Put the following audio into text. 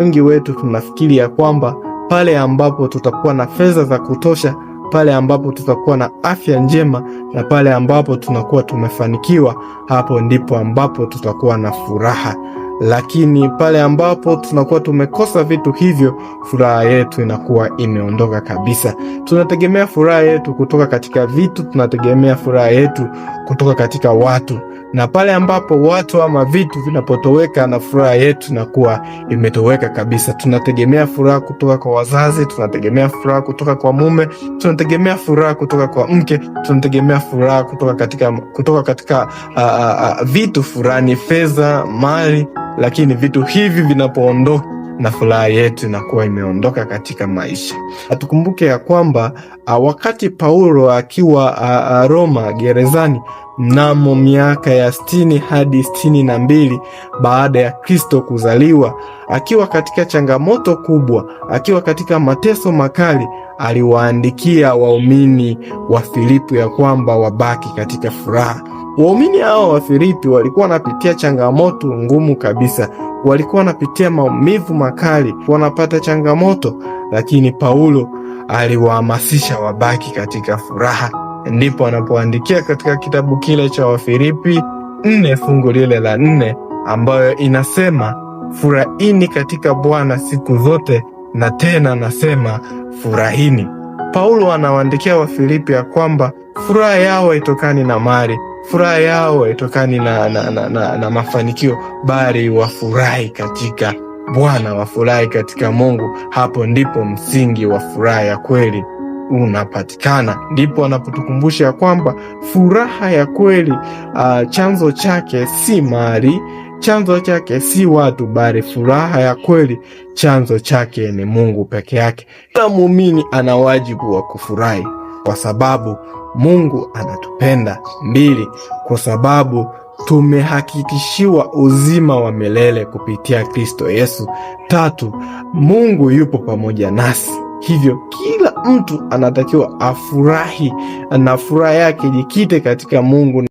Wengi wetu tunafikiri ya kwamba pale ambapo tutakuwa na fedha za kutosha, pale ambapo tutakuwa na afya njema na pale ambapo tunakuwa tumefanikiwa, hapo ndipo ambapo tutakuwa na furaha. Lakini pale ambapo tunakuwa tumekosa vitu hivyo, furaha yetu inakuwa imeondoka kabisa. Tunategemea furaha yetu kutoka katika vitu, tunategemea furaha yetu kutoka katika watu, na pale ambapo watu ama vitu vinapotoweka, na furaha yetu inakuwa imetoweka kabisa. Tunategemea furaha kutoka kwa wazazi, tunategemea furaha kutoka kwa mume, tunategemea furaha kutoka kwa mke, tunategemea furaha kutoka katika vitu fulani, fedha, mali, lakini vitu hivi vinapoondoka na furaha yetu inakuwa imeondoka katika maisha. Atukumbuke ya kwamba wakati Paulo akiwa Roma gerezani mnamo miaka ya 60 hadi 62 baada ya Kristo kuzaliwa, akiwa katika changamoto kubwa, akiwa katika mateso makali, aliwaandikia waumini wa Filipi ya kwamba wabaki katika furaha. Waumini hao wa Filipi walikuwa wanapitia changamoto ngumu kabisa, walikuwa wanapitia maumivu makali, wanapata changamoto, lakini Paulo aliwahamasisha wabaki katika furaha. Ndipo anapoandikia katika kitabu kile cha Wafilipi 4 fungu lile la 4 ambayo inasema furahini katika Bwana siku zote, na tena nasema furahini. Paulo anawaandikia Wafilipi ya kwamba furaha yao haitokani na mali, furaha yao haitokani na mafanikio, bali wafurahi katika Bwana, wafurahi katika Mungu. Hapo ndipo msingi wa furaha ya kweli unapatikana. Ndipo anapotukumbusha ya kwamba furaha ya kweli chanzo chake si mali, chanzo chake si watu, bali furaha ya kweli chanzo chake ni Mungu peke yake. Kila muumini ana wajibu wa kufurahi kwa sababu Mungu anatupenda. 2, kwa sababu tumehakikishiwa uzima wa milele kupitia Kristo Yesu. 3, Mungu yupo pamoja nasi. Hivyo kila mtu anatakiwa afurahi na furaha yake jikite katika Mungu.